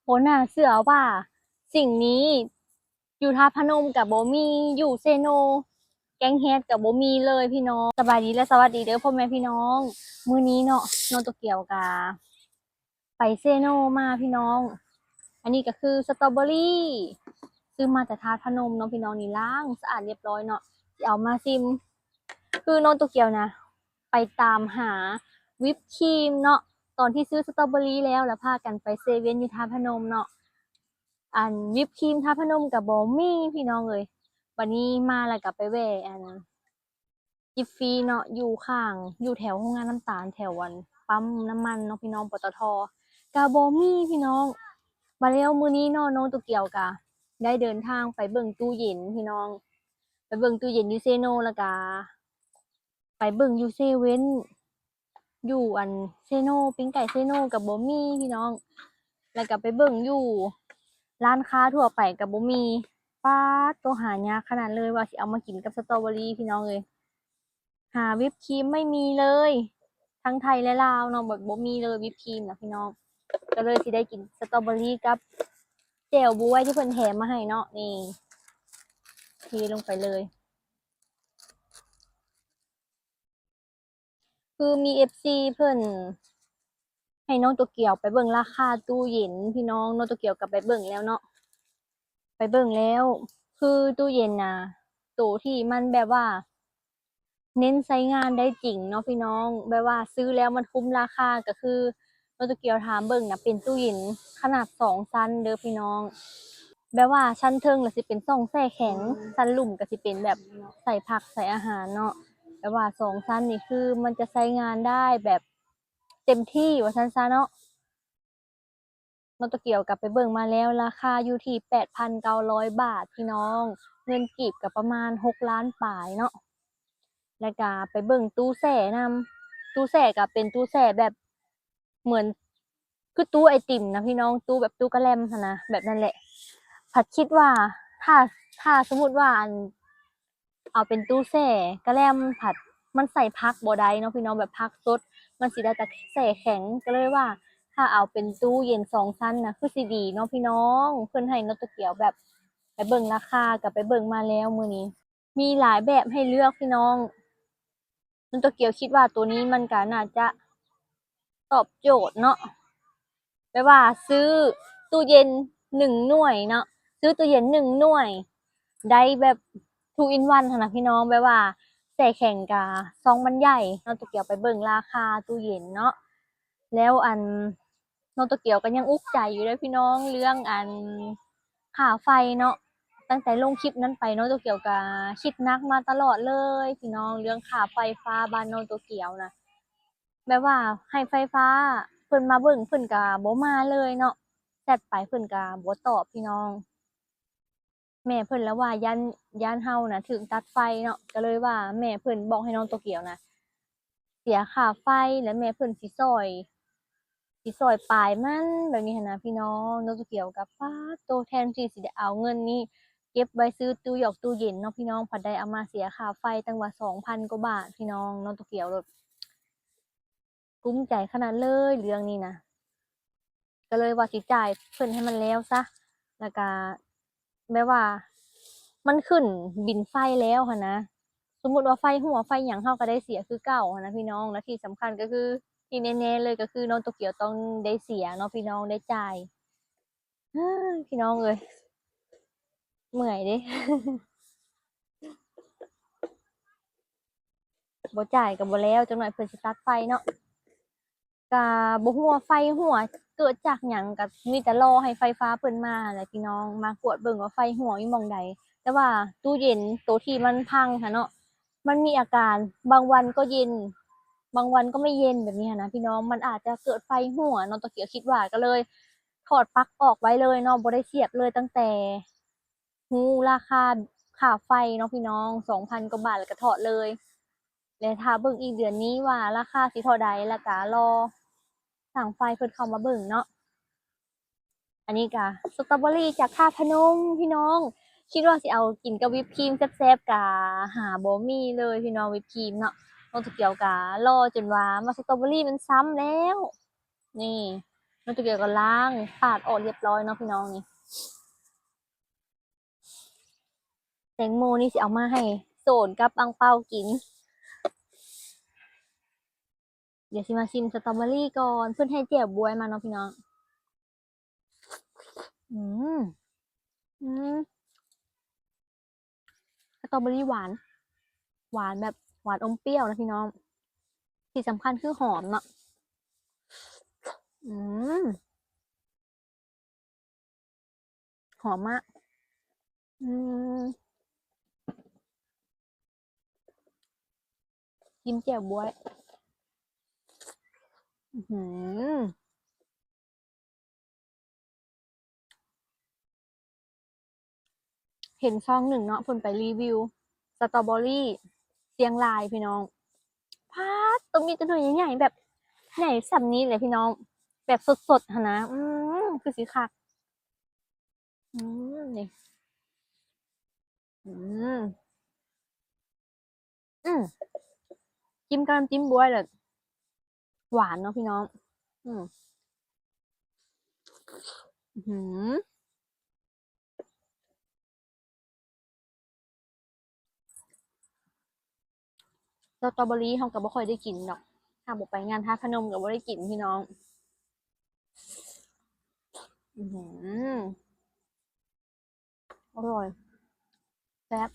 ບໍ່ໜ້າເຊື່ອວ່າສິ່ງນີ້ຢູ່ທາດພະນົມກະບໍ່ມີ, ຢູ່ເຊໂນ ແກ້ງແຮດກະບໍ່ມີເລີຍພີ່ນ້ອງ. ສະບາຍດີ ແລະ ສະຫວັດດີເດີພໍ່ແມ່ພີ່ນ້ອງ. ມື້ນີ້ເນາະ ນ້ອງໂຕກຽວກະໄປເຊໂນມາພີ່ນ້ອງ. ອັນນີ້ກະຄືສະຕໍເບີຣີ ຊື້ມາຈາກທາດພະນົມເນາະພີ່ນ້ອງ. ນີ້ລ້າງສະອາດລຽບລ້ອຍເນາະ ຊິເອົາມາຊິມ. ຄືນ້ອງໂຕກຽວນະ ໄປຕາມຫາວິບຄຣີມເນາະ ຕອນທີ່ຊື້ສະຕໍເບີຣີແລ້ວ ແລ້ວພາກັນໄປເຊເວັນຢູ່ທາດພະນົມເນາະ. ອັນວິບຄຣີມທາດພະນົມກະບໍ່ມີພີ່ນ້ອງເອີຍ. ບາດນີ້ມາແລ້ວກະໄປແວ່ອັນ ຈິບຟຣີເນາະ ຢູ່ຂ້າງ ຢູ່ແຖວໂຮງງານນ້ຳຕານ ແຖວອັນປ້ຳນ້ຳມັນເນາະພີ່ນ້ອງ ປຕທ ກະບໍ່ມີພີ່ນ້ອງ. ມາແລ້ວມື້ນີ້ເນາະ ນ້ອງໂຕກຽວກະໄດ້ເດີນທາງໄປເບິ່ງຕູ້ເຢັນພີ່ນ້ອງ ໄປເບິ່ງຕູ້ເຢັນຢູ່ເຊໂນ ແລ້ວກະ ໄປເບິ່ງຢູ່ເຊເວັນ ຢູ່ອັນເຊໂນ ປີ້ງໄກ່ເຊໂນກະບໍ່ມີພີ່ນ້ອງ. ແລ້ວກະໄປເບິ່ງຢູ່ຮ້ານຄ້າທົ່ວໄປກະບໍ່ມີ. ປາດໂຕ ຫາຍາກຂະໜາດເລີຍ ວ່າຊິເອົາມາກິນກັບສະຕໍເບີຣີພີ່ນ້ອງເອີຍ. ຫາວິບຄຣີມໄມ່ມີເລີຍ ທັງໄທແລະລາວເນາະ ແບບບໍ່ມີເລີຍວິບຄຣີມນະພີ່ນ້ອງ. ກະເລີຍຊິໄດ້ກິນສະຕໍເບີຣີກັບແຈ່ວບວຍທີ່ເພິ່ນແຖມມາໃຫ້ເນາະ. ນີ້ ເທລົງໄປເລີຍ. ຄືມີເອັຟຊີເພິ່ນໃຫ້ນ້ອງໂຕກຽວໄປເບິ່ງລາຄາຕູ້ເຢັນພີ່ນ້ອງ. ນ້ອງໂຕກຽວກະໄປເບິ່ງແລ້ວເນາະ ໄປເບິ່ງແລ້ວ ຄືຕູ້ເຢັນນະ ໂຕທີ່ມັນແບບວ່າເນັ້ນໃຊ້ງານໄດ້ຈິງເນາະພີ່ນ້ອງ ແບບວ່າຊື້ແລ້ວມັນຄຸ້ມລາຄາ ກະຄື ນ້ອງໂຕກຽວຖາມເບິ່ງນະ ເປັນຕູ້ເຢັນຂະໜາດສອງຊັ້ນເດີພີ່ນ້ອງ. ແບບວ່າຊັ້ນເທິງລະຊິເປັນຊ່ອງແຊ່ແຂງ ຊັ້ນລຸ່ມກະຊິເປັນແບບໃສ່ຜັກໃສ່ອາຫານເນາະ. ແບບວ່າສອງຊັ້ນນີ້ຄືມັນຈະໃຊ້ງານໄດ້ແບບເຕັມທີ່ວ່າຊັ້ນຊະເນາະ. ນ້ອງໂຕກຽວກະໄປເບິ່ງມາແລ້ວ ລາຄາຢູ່ທີ່ແປດພັນເກົ້າຮ້ອຍບາດພີ່ນ້ອງ ເງິນກີບກະປະມານຫົກລ້ານປາຍເນາະ. ແລ້ວກະໄປເບິ່ງຕູ້ແຊ່ນຳ ຕູ້ແຊ່ກະເປັນຕູ້ແຊ່ແບບ ເໝືອນຄືຕູ້ໄອຕິມນະພີ່ນ້ອງ ຕູ້ແບບຕູ້ກະແລັມຫັ້ນນະ ແບບນັ້ນແຫຼະ. ພັດຄິດວ່າ ຖ້າ ຖ້າສົມມຸດວ່າອັນ ເອົາເປັນຕູ້ແຊ່ກະແລັມ ພັດມັນໃສ່ຜັກບໍ່ໄດ້ເນາະພີ່ນ້ອງ ແບບຜັກສົດ ມັນຊິໄດ້ແຕ່ແຊ່ແຂງ. ກະເລີຍວ່າ ຖ້າເອົາເປັນຕູ້ເຢັນສອງຊັ້ນນະ ຄືຊິດີເນາະພີ່ນ້ອງ. ເພິ່ນໃຫ້ນ້ອງໂຕກຽວແບບໄປເບິ່ງລາຄາ ກະໄປເບິ່ງມາແລ້ວມື້ນີ້ ມີຫຼາຍແບບໃຫ້ເລືອກພີ່ນ້ອງ. ນ້ອງໂຕກຽວຄິດວ່າໂຕນີ້ມັນກະໜ້າຈະຕອບໂຈດເນາະ ແບບວ່າຊື້ຕູ້ເຢັນໜຶ່ງໜ່ວຍເນາະ ຊື້ຕູ້ເຢັນໜຶ່ງໜ່ວຍ ໄດ້ແບບ two in one ຫັ້ນນະພີ່ນ້ອງ ແບບວ່າແຊ່ແຂງກະຊອງມັນໃຫຍ່. ນ້ອງໂຕກຽວໄປເບິ່ງລາຄາຕູ້ເຢັນເນາະ ແລ້ວອັນ ນ້ອງໂຕກຽວກະຍັງອຸກໃຈຢູ່ເດ້ພີ່ນ້ອງ ເລື່ອງອັນຄ່າໄຟເນາະ. ຕັ້ງແຕ່ລົງຄລິບນັ້ນໄປ ນ້ອງໂຕກຽວກະຄິດໜັກມາຕະຫຼອດເລີຍພີ່ນ້ອງ ເລື່ອງຄ່າໄຟຟ້າບ້ານນ້ອງໂຕກຽວນະ. ແບບວ່າໃຫ້ໄຟຟ້າເພິ່ນມາເບິ່ງ ເພິ່ນກະບໍ່ມາເລີຍເນາະ ແຊັດໄປເພິ່ນກະບໍ່ຕອບພີ່ນ້ອງ. ແມ່ເພິ່ນລະວ່າຢ້ານ ຢ້ານເຮົານະຖືກຕັດໄຟເນາະ ກະເລີຍວ່າແມ່ເພິ່ນບອກໃຫ້ນ້ອງໂຕກຽວນະເສຍຄ່າໄຟ ແລະແມ່ເພິ່ນຊິຊ່ອຍ ຊິຊ່ອຍປາຍມັນແບບນີ້ຫັ້ນນະພີ່ນ້ອງ. ນ້ອງໂຕກຽວກະ ປາດໂຕ ແທນທີ່ຊິໄດ້ເອົາເງິນນີ້ເກັບໄວ້ຊື້ຕູ້ຢອກຕູ້ເຢັນເນາະພີ່ນ້ອງ ພັດໄດ້ເອົາມາເສຍຄ່າໄຟຕັ້ງວ່າສອງພັນກວ່າບາດພີ່ນ້ອງ. ນ້ອງໂຕກຽວໂລດ ກຸ້ມໃຈຂະໜາດເລີຍເລື່ອງນີ້ນະ ກະເລີຍວ່າຊິຈ່າຍເພິ່ນໃຫ້ມັນແລ້ວຊະ. ແລ້ວກະແບບວ່າມັນຂຶ້ນບິນໄຟແລ້ວຫັ້ນນະ ສົມມຸດວ່າໄຟຮົ່ວໄຟຫຍັງ ເຮົາກະໄດ້ເສຍຄືເກົ່າຫັ້ນນະພີ່ນ້ອງ. ແລະທີ່ສຳຄັນກະຄື ທີ່ແນ່ໆເລີຍກະຄື ນ້ອງໂຕກຽວຕ້ອງໄດ້ເສຍເນາະພີ່ນ້ອງ ໄດ້ຈ່າຍ. ເຮີ້ຍ ພີ່ນ້ອງເອີຍ ເມື່ອຍເດ້ ບໍ່ຈ່າຍກະບໍ່ແລ້ວ ຈັກໜ້ອຍເພິ່ນຊິຕັດໄຟເນາະ. ກະບໍ່ຮູ້ວ່າໄຟຮົ່ວເກີດຈາກຫຍັງ ກະມີແຕ່ລໍໃຫ້ໄຟຟ້າເພິ່ນມາຫັ້ນແຫຼະພີ່ນ້ອງ ມາກວດເບິ່ງວ່າໄຟຮົ່ວຢູ່ໝ່ອງໃດ. ແຕ່ວ່າຕູ້ເຢັນໂຕທີ່ມັນພັງຫັ້ນເນາະ ມັນມີອາການ ບາງວັນກໍເຢັນ ບາງວັນກໍໄມ່ເຢັນແບບນີ້ຫັ້ນນະພີ່ນ້ອງ ມັນອາດຈະເກີດໄຟຮົ່ວເນາະ ໂຕກຽວຄິດວ່າ. ກະເລີຍຖອດປັກອອກໄວ້ເລີຍເນາະ ບໍ່ໄດ້ສຽບເລີຍ ຕັ້ງແຕ່ຮູ້ລາຄາຄ່າໄຟເນາະພີ່ນ້ອງ ສອງພັນກວ່າບາດ ແລ້ວກະຖອດເລີຍ. ແລະຖ້າເບິ່ງອີກເດືອນນີ້ວ່າລາຄາຊິເທົ່າໃດ ແລ້ວກະລໍຊ່າງໄຟເພິ່ນເຂົ້າມາເບິ່ງເນາະ. ອັນນີ້ກະສະຕໍເບີຣີຈາກທາດພະນົມພີ່ນ້ອງ ຄິດວ່າຊິເອົາກິນກັບວິບຄຣີມແຊບໆ ກະຫາບໍ່ມີເລີຍພີ່ນ້ອງ ວິບຄຣີມເນາະ. ນ້ອງໂຕກຽວກະລໍຈົນວ່າໝາກສະຕໍເບີຣີມັນຊ້ຳແລ້ວ ນີ້ ນ້ອງໂຕກຽວກໍລ້າງປາດອອກຮຽບຮ້ອຍເນາະພີ່ນ້ອງນີ້. ແຕງໂມນີ້ຊິເອົາມາໃຫ້ໂສນກັບອັງເປົາກິນ. ດຽວຊິມາຊິມສະຕໍເບີຣີກ່ອນ ເພິ່ນໃຫ້ແຈ່ວບວຍມາເນາະພີ່ນ້ອງ. ອືມ ອືມ ສະຕໍເບີຣີຫວານ ຫວານແບບຫວານອົມປ່ຽວນະພີ່ນ້ອງ. ທີ່ສຳຄັນຄືຫອມເນາະ. ອືມ ຫອມມາກ. ອືມ ກິນແຈ່ວບວຍ. ອືຫື ເຫັນຊ່ອງໜຶ່ງເນາະ ເພິ່ນໄປຣີວິວສະຕໍເບີຣີຊຽງລາຍພີ່ນ້ອງ. ປາດ ຕ້ອງມີແຕ່ໜ່ວຍໃຫຍ່ໆ ແບບໃຫຍ່ສ່ຳນີ້ແຫຼະພີ່ນ້ອງ ແບບສົດໆຫັ້ນນະ. ອືມ ຄືຊິຄັກ. ອືມ ນີ້ ອືມ ອືມ ຈິ້ມກັບນ້ຳຈິ້ມບວຍແຫຼະ ຫວານເນາະພີ່ນ້ອງ. ອືມ ອືຫື ສະຕໍເບີຣີເຮົາກໍບໍ່ຄ່ອຍໄດ້ກິນດອກ ຖ້າບໍ່ໄປງານທາດພະນົມກໍບໍ່ໄດ້ກິນພີ່ນ້ອງ. ອືຫື ອະລ່ອຍ ແຊບ.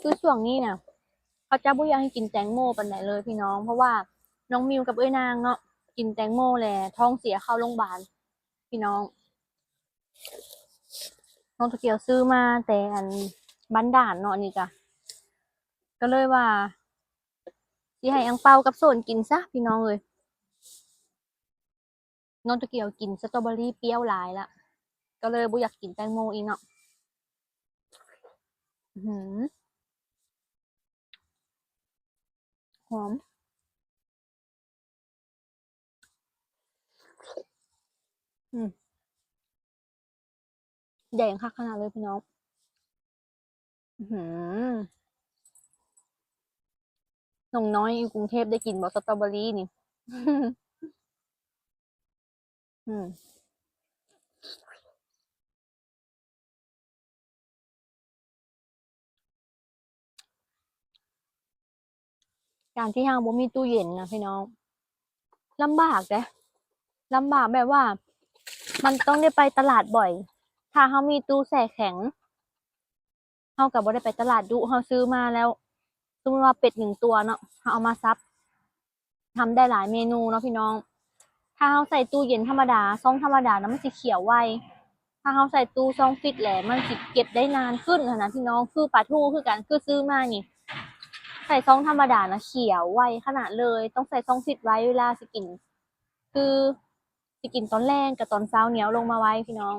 ຄືຊ່ວງນີ້ນະ ເຂົາເຈົ້າບໍ່ຢາກໃຫ້ກິນແຕງໂມປານໃດເລີຍພີ່ນ້ອງ ເພາະວ່ານ້ອງມິວກັບເອື້ອຍນາງເນາະ ກິນແຕງໂມແລ້ວທ້ອງເສຍເຂົ້າໂຮງບານພີ່ນ້ອງ. ນ້ອງໂຕກຽວຊື້ມາແຕ່ອັນບ້ານດ່ານເນາະ ອັນນີ້ກະ ກໍເລີຍວ່າຊິໃຫ້ອັງເປົາກັບໂສນກິນຊະພີ່ນ້ອງເອີຍ. ນ້ອງໂຕກຽວກິນສະຕໍເບີຣີປ່ຽວຫຼາຍລະ ກໍເລີຍບໍ່ຢາກກິນແຕງໂມອີກເນາະ. ອືຫື ຫອມ. ອືມ ແດງຄັກຂະໜາດເລີຍພີ່ນ້ອງ. ອືຫື ໜຸ່ມນ້ອຍຢູ່ກຸງເທບໄດ້ກິນບໍ່ສະຕໍເບີຣີນີ້? ອືມ ການທີ່ເຮົາບໍ່ມີຕູ້ເຢັນນະພີ່ນ້ອງ ລຳບາກເດ້ ລຳບາກແບບວ່າມັນຕ້ອງໄດ້ໄປຕະຫຼາດບ່ອຍ. ຖ້າເຮົາມີຕູ້ແຊ່ແຂງ ເຮົາກໍບໍ່ໄດ້ໄປຕະຫຼາດດຸ ເຮົາຊື້ມາແລ້ວ ສົມມຸດວ່າເປັດໜຶ່ງຕົວເນາະ ເຮົາເອົາມາສັບ ທຳໄດ້ຫຼາຍເມນູເນາະພີ່ນ້ອງ. ຖ້າເຮົາໃສ່ຕູ້ເຢັນທຳມະດາ ຊອງທຳມະດານະ ມັນຊິຂຽວໄວ. ຖ້າເຮົາໃສ່ຕູ້ຊອງຟຣີດແຫຼະ ມັນຊິເກັບໄດ້ນານຂຶ້ນຫັ້ນນະພີ່ນ້ອງ. ຄືປາທູຄືກັນ ຄືຊື້ມານີ້ ໃສ່ຊອງທຳມະດານະ ຂຽວໄວຂະໜາດເລີຍ. ຕ້ອງໃສ່ຊອງຟຣີດໄວ້ເວລາຊິກິນ ຄືຊິກິນຕອນແລງກັບຕອນເຊົ້ານີ້ ເອົາລົງມາໄວ້ພີ່ນ້ອງ.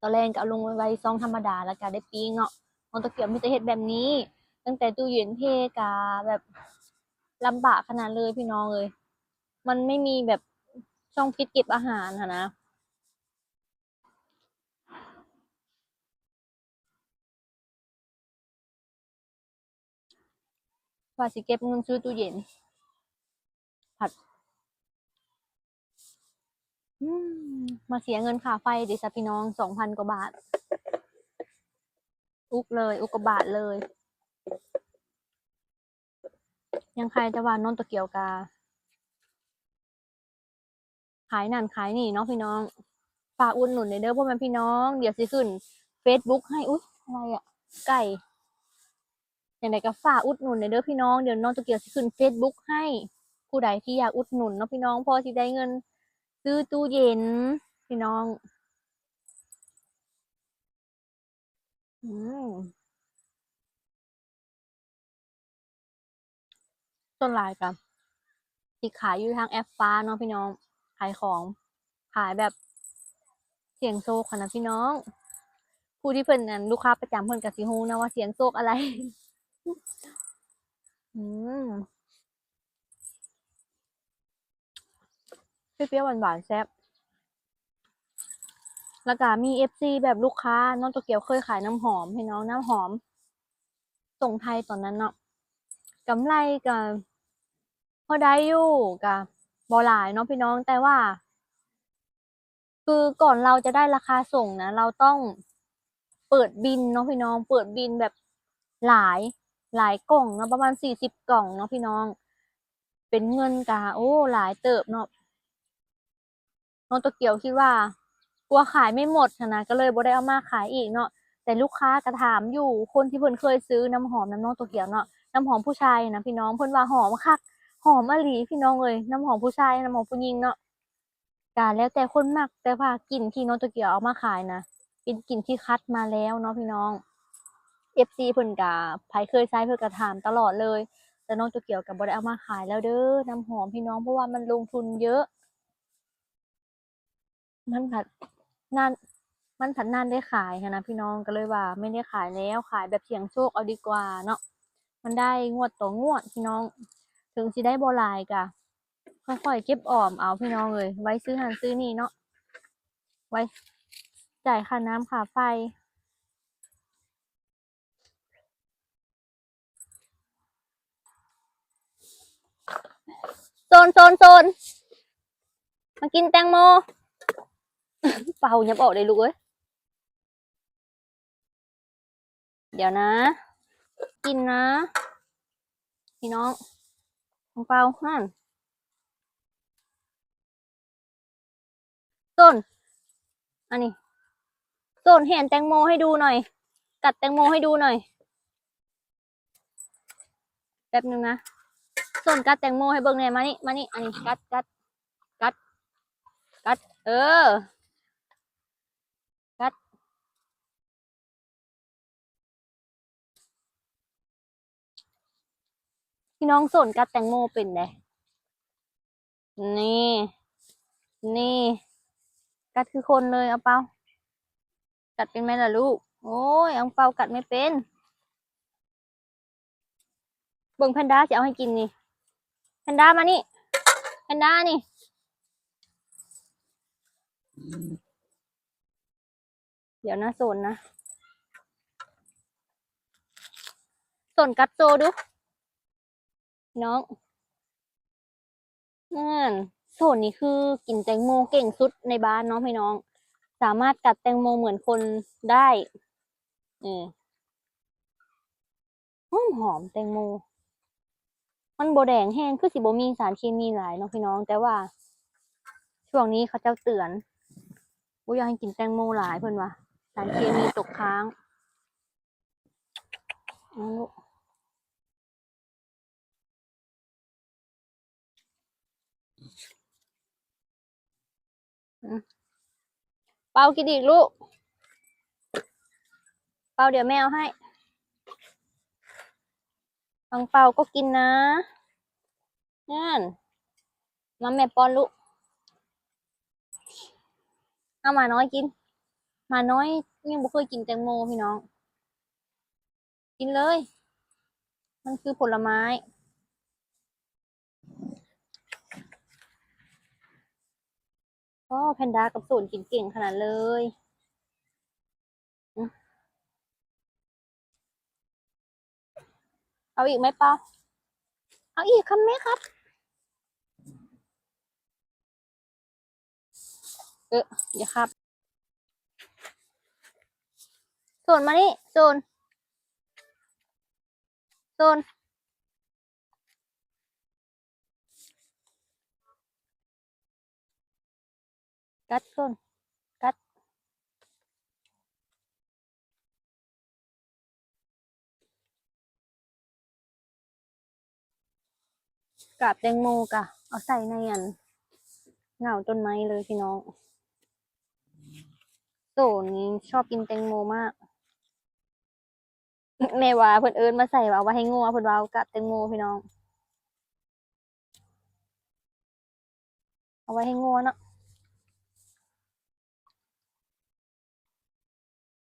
ຕອນແລງກໍເອົາລົງໄວ້ຊ່ອງທຳມະດາ ແລ້ວກໍໄດ້ປີ້ງເນາະ. ຂອງໂຕກຽວມີແຕ່ເຮັດແບບນີ້ ຕັ້ງແຕ່ຕູ້ເຢັນເພກະແບບລຳບາກຂະໜາດເລີຍພີ່ນ້ອງເອີຍ. ມັນໄມ່ມີແບບຊ່ອງຟຣີດເກັບອາຫານຫັ້ນນະ. ວ່າຊິເກັບເງິນຊື້ຕູ້ເຢັນ ພັດ ອືມ ມາເສຍເງິນຄ່າໄຟເດຊະພີ່ນ້ອງ ສອງພັນກວ່າບາດ. ອຸກເລີຍ ອຸກກະບາດເລີຍ. ຍັງໄຄແຕ່ວ່ານ້ອງໂຕກຽວກະ ຂາຍນັ້ນຂາຍນີ້ເນາະພີ່ນ້ອງ. ຝາກອຸດໜູນແດ່ເດີພໍ່ແມ່ພີ່ນ້ອງ. ດຽວຊິຂຶ້ນເຟສບຸກໃຫ້. ອຸ້ຍ ອະໄລອະ ໄກ່. ຈັ່ງໃດກໍຝາກອຸດໜູນແດ່ເດີພີ່ນ້ອງ. ດຽວນ້ອງໂຕກຽວຊິຂຶ້ນເຟສບຸກໃຫ້ ຜູ້ໃດທີ່ຢາກອຸດໜູນເນາະພີ່ນ້ອງ ພໍຊິໄດ້ເງິນຊື້ຕູ້ເຢັນພີ່ນ້ອງ. ອືມ ສ່ວນຫຼາຍກໍຊິຂາຍຢູ່ທາງແອັບຟ້າເນາະພີ່ນ້ອງ. ຂາຍຂອງ ຂາຍແບບສ່ຽງໂຊກຫັ້ນນະພີ່ນ້ອງ. ຜູ້ທີ່ເພິ່ນ ອັນ ລູກຄ້າປະຈຳເພິ່ນກໍຊິຮູ້ນະວ່າສ່ຽງໂຊກອະໄລ. ອືມ ປ່ຽວໆ ຫວານໆ ແຊບ. ແລ້ວກະມີເອັຟຊີແບບລູກຄ້າ ນ້ອງໂຕກຽວເຄີຍຂາຍນ້ຳຫອມໃຫ້ນ້ອງ ນ້ຳຫອມສົ່ງໄທຕອນນັ້ນເນາະ. ເຟ ກຳໄລກໍພໍໄດ້ຢູ່ ກໍບໍ່ຫຼາຍເນາະພີ່ນ້ອງ ແຕ່ວ່າ ຄືກ່ອນເຮົາຈະໄດ້ລາຄາສົ່ງນະ ເຮົາຕ້ອງເປີດບິນເນາະພີ່ນ້ອງ ເປີດບິນແບບຫຼາຍ ຫຼາຍກ່ອງເນາະ ປະມານສີ່ສິບກ່ອງເນາະພີ່ນ້ອງ ເປັນເງິນກະ ໂອ້ ຫຼາຍເຕີບເນາະ. ນ້ອງໂຕກຽວຄິດວ່າ ກົວຂາຍໄມ່ໝົດຫັ້ນນະ ກໍເລີຍບໍ່ໄດ້ເອົາມາຂາຍອີກເນາະ ແຕ່ລູກຄ້າກໍຖາມຢູ່ ຄົນທີ່ເພິ່ນເຄີຍຊື້ນ້ຳຫອມນຳນ້ອງໂຕກຽວເນາະ ນ້ຳຫອມຜູ້ຊາຍນະພີ່ນ້ອງ ເພິ່ນວ່າຫອມຄັກ ຫອມອີ່ຫຼີພີ່ນ້ອງເອີຍ ນ້ຳຫອມຜູ້ຊາຍ ນ້ຳຫອມຜູ້ຍິງເນາະ. ກະແລ້ວແຕ່ຄົນມັກ ແຕ່ວ່າກິ່ນທີ່ນ້ອງໂຕກຽວເອົາມາຂາຍນະ ເປັນກິ່ນທີ່ຄັດມາແລ້ວເນາະພີ່ນ້ອງ ເອັຟຊີ ເພິ່ນກະ ໃຜເຄີຍໃຊ້ເພິ່ນກະຖາມຕະຫຼອດເລີຍ ແຕ່ນ້ອງໂຕກຽວກະບໍ່ໄດ້ເອົາມາຂາຍແລ້ວເດີ ນ້ຳຫອມພີ່ນ້ອງ ເພາະວ່າມັນລົງທຶນເຍີະ ມັນພັດນານ ມັນພັດນານໄດ້ຂາຍຫັ້ນນະພີ່ນ້ອງ ກໍເລີຍວ່າໄມ່ໄດ້ຂາຍແລ້ວ ຂາຍແບບສ່ຽງໂຊກເອົາດີກວ່າເນາະ ມັນໄດ້ງວດຕໍ່ງວດພີ່ນ້ອງ ເຖິງຊິໄດ້ບໍ່ຫຼາຍກະ ຄ່ອຍໆເກັບອອມເອົາພີ່ນ້ອງເອີຍ ໄວ້ຊື້ຫັ້ນຊື້ນີ້ເນາະ ໄວ້ຈ່າຍຄ່ານ້ຳຄ່າໄຟ. ໂຊນ ໂຊນ ໂຊນ ມາກິນແຕງໂມ ເປົ່າຫຍັບອອກເດ້ລູກເອີຍ. ດຽວນະ ກິນນະ ພີ່ນ້ອງ ອັງເປົາ ນັ້ນ ໂຊນ ອັນນີ້ ໂຊນ ແຫນແຕງໂມໃຫ້ດູໜ່ອຍ ກັດແຕງໂມໃຫ້ດູໜ່ອຍ ແປັບໜຶ່ງນະ ໂຊນ ກັດແຕງໂມໃຫ້ເບິ່ງແດ່ ມານີ້ ມານີ້ ອັນນີ້ ກັດ ກັດ ກັດ ກັດ ເອີ ກັດ ພີ່ນ້ອງ ໂຊນກັດແຕງໂມເປັນເດ້ ນີ້ ນີ້ ກັດຄືຄົນເລີຍ ອັງເປົາ ກັດເປັນໄໝລະລູກ? ໂອ້ຍ ອັງເປົາກັດໄມ່ເປັນ. ເບິ່ງ ແພນດ້າຊິເອົາໃຫ້ກິນນີ້ ແພນດ້າມານີ້ ແພນດ້ານີ້ ດຽວນະ ໂຊນນະ ໂຊນກັດໂຊດູ ພີ່ນ້ອງ ນັ້ນ ໂຊນນີ້ຄືກິນແຕງໂມເກັ່ງສຸດໃນບ້ານເນາະພີ່ນ້ອງ ສາມາດກັດແຕງໂມເໝືອນຄົນໄດ້ ເອີ ຫອມໆ ແຕງໂມ ມັນບໍ່ແດງແຮງ ຄືຊິບໍ່ມີສານເຄມີຫຼາຍເນາະພີ່ນ້ອງ ແຕ່ວ່າຊ່ວງນີ້ເຂົາເຈົ້າເຕືອນ ບໍ່ຢາກໃຫ້ກິນແຕງໂມຫຼາຍ ເພິ່ນວ່າສານເຄມີຕົກຄ້າງ. ເປົ່າກິນອີກລູກ ເປົ່າ ດຽວແມ່ເອົາໃຫ້ ອັງເປົາກໍກິນນະ ນັ້ນ ມາແມ່ປ້ອນລູກ ເອົາ ໝານ້ອຍກິນ ໝານ້ອຍຍັງບໍ່ເຄີຍກິນແຕງໂມພີ່ນ້ອງ. ກິນເລີຍ ມັນຄືຜົນລະໄມ້. ອໍ ແພນດ້າກັບໂຊນກິນເກັ່ງຂະໜາດເລີຍ. ອື ເອົາອີກໄໝເປົາ? ເອົາອີກຄຳແມ່ຄັບ. ເອີ ຢ່າຄັບ. ໂຊນມານີ້ ໂຊນ ໂຊນ ກັດ ໂຊນ ກັດ. ກາບແຕງໂມກະເອົາໃສ່ໃນອັນເຫງົ້າຕົ້ນໄມ້ເລີຍພີ່ນ້ອງ. ໂຕນີ້ຊອບກິນແຕງໂມມາກ. ແມ່ວ່າເພິ່ນເອີ້ນມາໃສ່ວ່າເອົາໄວ້ໃຫ້ງົວ ເພິ່ນວ່າເອົາກາບແຕງໂມພີ່ນ້ອງ. ເອົາໄວ້ໃຫ້ງົວເນາະ.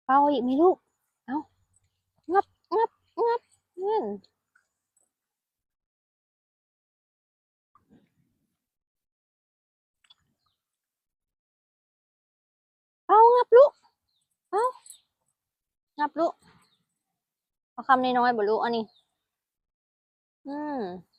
ເປົ່າອີກແມ່ລູກ. ເອົາ ງັບ ງັບ ງັບ. ນັ້ນ. ເປົ່າ ງັບລູກ. ເປົ່າ ງັບລູກ. ເອົາຄຳນ້ອຍໆ ບໍ່ລູກ ອັນນີ້. ອືມ